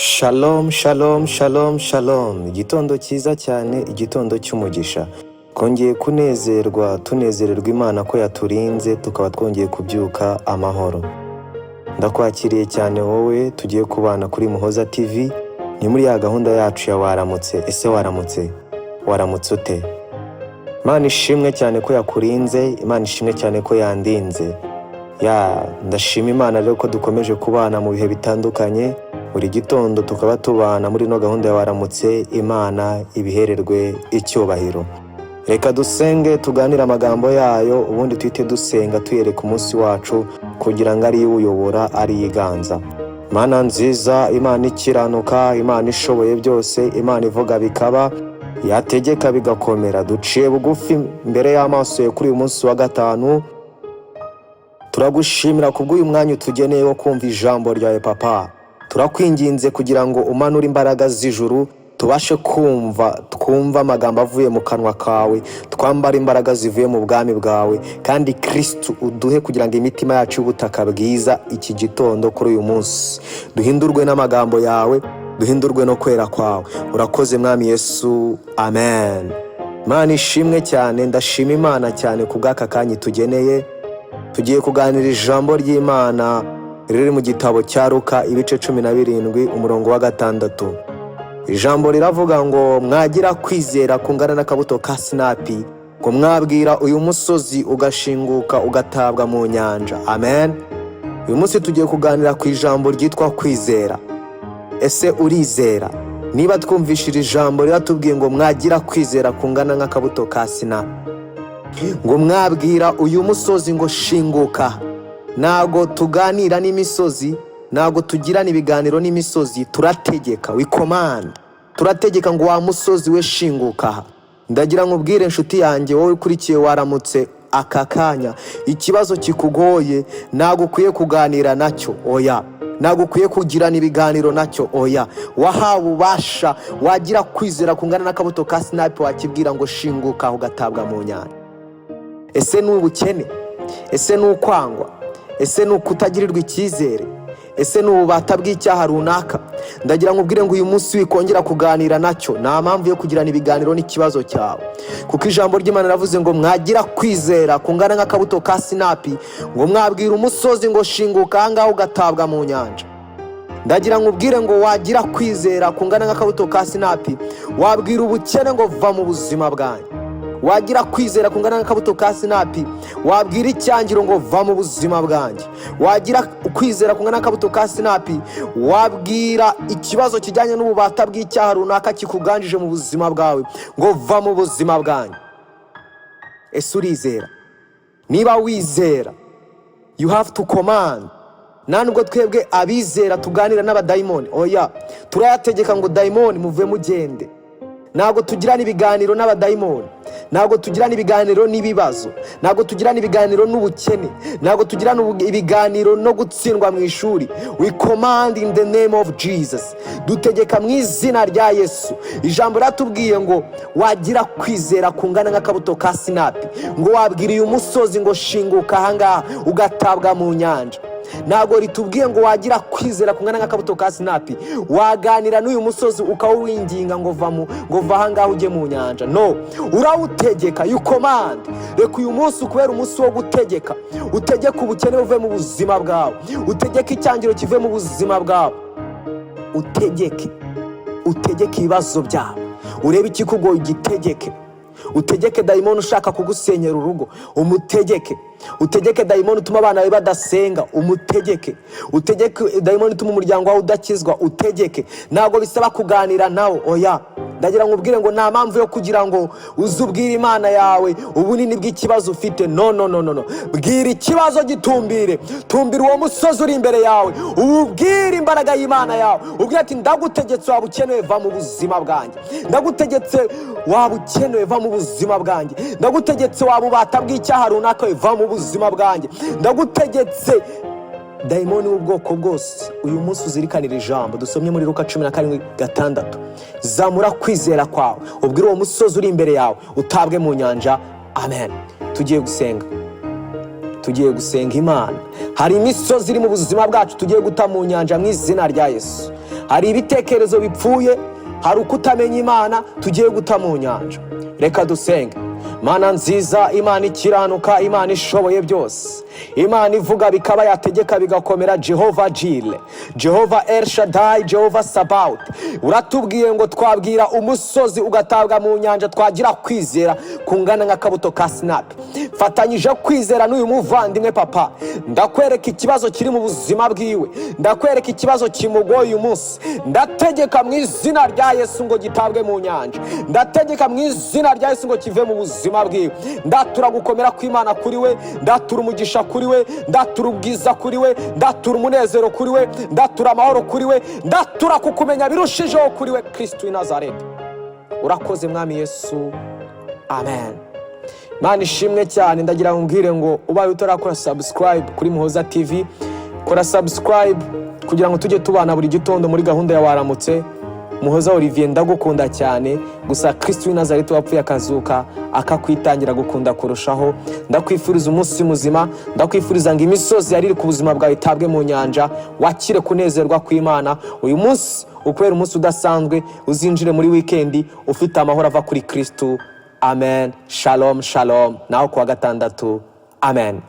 Shalom, shalom, shalom, shalom. Igitondo cyiza cyane, igitondo cy'umugisha. Twongeye kunezerwa, tunezererwa Imana ko yaturinze, tukaba twongeye kubyuka amahoro. Ndakwakiriye cyane wowe tugiye kubana kuri Muhoza TV, ni muri ya gahunda yacu ya Waramutse. Ese waramutse? Waramutse ute? Imana ishimwe cyane ko yakurinze, Imana ishimwe cyane ko yandinze. Ya, ndashima Imana rero ko dukomeje kubana mu bihe bitandukanye, buri gitondo tukaba tubana muri ino gahunda ya Waramutse, Imana ibihererwe icyubahiro. Reka dusenge, tuganire amagambo yayo, ubundi tuhite dusenga tuyereka umunsi wacu kugira ngo ariyo iwuyobora, ariyo iganza. Mana nziza, Imana ikiranuka, Imana ishoboye byose, Imana ivuga bikaba, yategeka bigakomera, duciye bugufi mbere y'amaso yawe kuri uyu munsi wa gatanu. Turagushimira kubw'uyu mwanya utugeneye wo kumva ijambo ryawe, Papa. Turakwinginze kugira ngo umanure imbaraga z'ijuru, tubashe kumva, twumve amagambo avuye mu kanwa kawe, twambare imbaraga zivuye mu bwami bwawe, kandi Kristu uduhe kugira ngo imitima yacu y'ubutaka bwiza iki gitondo kuri uyu munsi duhindurwe n'amagambo yawe, duhindurwe no kwera kwawe. Urakoze, Mwami Yesu, amen. Imana ishimwe cyane. Ndashima Imana cyane ku bw'aka kanya tugeneye. Tugiye kuganira ijambo ry'Imana riri mu gitabo cya Luka, ibice 17, umurongo wa 6. Ijambo riravuga ngo: "Mwagira kwizera kungana n'akabuto ka sinapi, ngo mwabwira uyu musozi ugashinguka ugatabwa mu nyanja." Amen. Uyu munsi tugiye kuganira ku ijambo ryitwa kwizera. Ese urizera? Niba twumvishije ijambo riratubwiye ngo: "Mwagira kwizera kungana nk'akabuto ka sinapi, ngo mwabwira uyu musozi ngo shinguka." Ntabwo tuganira n'imisozi, ntabwo tugirana ibiganiro n'imisozi, turategeka. We command, turategeka ngo: "Wa musozi we, shinguka aha." Ndagira nkubwire, inshuti yanjye, wowe ukurikiye Waramutse aka kanya, ikibazo kikugoye ntabwo ukwiye kuganira nacyo, oya. Ntabwo ukwiye kugirana ibiganiro nacyo, oya. Wahawe ububasha. Wagira kwizera kungana n'akabuto ka sinapi, wakibwira ngo shinguka, ugatabwa mu nyanja. Ese ni ubukene? Ese ni ukwangwa? Ese ni ukutagirirwa icyizere? Ese ni ububata bw'icyaha runaka? Ndagira ngo ubwire ngo uyu munsi wikongera kuganira nacyo. Nta mpamvu yo kugirana ibiganiro n'ikibazo cyawe, kuko ijambo ry'Imana riravuze ngo: "Mwagira kwizera kungana nk'akabuto ka sinapi, ngo mwabwira umusozi ngo shinguka ahangaha, ugatabwa mu nyanja." Ndagira ngo ubwire ngo wagira kwizera kungana nk'akabuto ka sinapi, wabwira ubukene ngo va mu buzima bwanjye. Wagira kwizera kungana n'akabuto ka sinapi, wabwira icyangiro ngo va mu buzima bwanjye. Wagira kwizera kungana n'akabuto ka sinapi, wabwira ikibazo kijyanye n'ububata bw'icyaha runaka kikuganjije mu buzima bwawe ngo va mu buzima bwanjye. Ese urizera? Niba wizera, you have to command. Nta nubwo twebwe abizera tuganira n'abadayimoni, oya. Turayategeka ngo: "Dayimoni, muve, mugende." Ntabwo tugirana ibiganiro n'abadayimoni, ntabwo tugirana ibiganiro n'ibibazo, ntabwo tugirana ibiganiro n'ubukene, ntabwo tugirana ibiganiro no gutsindwa mu ishuri. We command in the name of Jesus. Dutegeka mu izina rya Yesu. Ijambo riratubwiye ngo: "Wagira kwizera kungana nk'akabuto ka sinapi, ngo wabwira uyu musozi ngo shinguka ahangaha, ugatabwa mu nyanja." Ntabwo ritubwiye ngo wagira kwizera kungana nk'akabuto ka sinapi, waganira n'uyu musozi ukawinginga ngo va mu ngo va ahangaha ujye mu nyanja. No, urawutegeka, you command. Reka uyu munsi ukubera umunsi wo gutegeka. Utegeke ubukene buve mu buzima bwawe, utegeke icyangiro kive mu buzima bwawe, utegeke, utegeke ibibazo byawe, urebe ikikugoye ugitegeke. Utegeke dayimoni ushaka kugusenyera urugo, umutegeke. Utegeke dayimoni utuma abana bawe badasenga, umutegeke. Utegeke dayimoni utuma umuryango wawe udakizwa, utegeke. Ntabwo bisaba kuganira nawo, oya. Ndagira ngo ubwire ngo nta mpamvu yo kugira ngo uze ubwire Imana yawe ubunini bw'ikibazo ufite. No, no, no, no, no. Bwira ikibazo, gitumbire, tumbira uwo musozi uri imbere yawe, uwubwire imbaraga y'Imana yawe. Ubwire ati: "Ndagutegetse, waba ukenewe, va mu buzima bwanjye. Ndagutegetse, waba ukenewe, va mu buzima bwanjye. Ndagutegetse, waba ubata bw'icyaha runaka, va mu buzima bwanjye. Ndagutegetse, dayimoni w'ubwoko bwose." Uyu munsi uzirikanira ijambo dusomye muri Luka 17:6. Zamura kwizera kwawe, ubwire uwo musozi uri imbere yawe utabwe mu nyanja. Amen. Tugiye gusenga, tugiye gusenga Imana. Hari imisozi iri mu buzima bwacu tugiye guta mu nyanja mu izina rya Yesu. Hari ibitekerezo bipfuye, hari ukutamenya Imana tugiye guta mu nyanja. Reka dusenge. Mana nziza, Imana ikiranuka, Imana ishoboye byose, Imana ivuga bikaba, yategeka bigakomera, Jehova Jireh, Jehova El Shaddai, Jehova Sabaoth, uratubwiye ngo twabwira umusozi ugatabwa mu nyanja, twagira kwizera kungana nk'akabuto ka sinapi. Fatanyije kwizera n'uyu muvandimwe, papa, ndakwereka ikibazo kiri mu buzima bwiwe, ndakwereka ikibazo kimugoye uyu munsi. Ndategeka mu izina rya Yesu ngo gitabwe mu nyanja. Ndategeka mu izina rya Yesu ngo kive mu buzima bwiwe. Ndatura gukomera kw'Imana kuri we, ndatura umugisha kuri we, ndatura ubwiza kuri we, ndatura umunezero kuri we, ndatura amahoro kuri we, ndatura kukumenya birushijeho kuri we. Kristo w'i Nazareti, urakoze Mwami Yesu, amen. Imana ishimwe cyane. Ndagira ngo mbwire ngo ubaye utarakora subscribe kuri Muhoza TV, kora subscribe kugira ngo tujye tubana buri gitondo muri gahunda ya Waramutse. Muhoza Olivier, ndagukunda cyane. Gusa Kristo w'i Nazareti wapfuye akazuka akakwitangira gukunda kurushaho. Ndakwifuriza umunsi muzima, ndakwifuriza ngo imisozi yari iri ku buzima bwawe itabwe mu nyanja, wakire kunezerwa kw'Imana. Uyu munsi ukubera umunsi udasanzwe, uzinjire muri wikendi ufite amahoro ava kuri Kristo. Amen. Shalom, shalom. Naho kuwa gatandatu. Amen.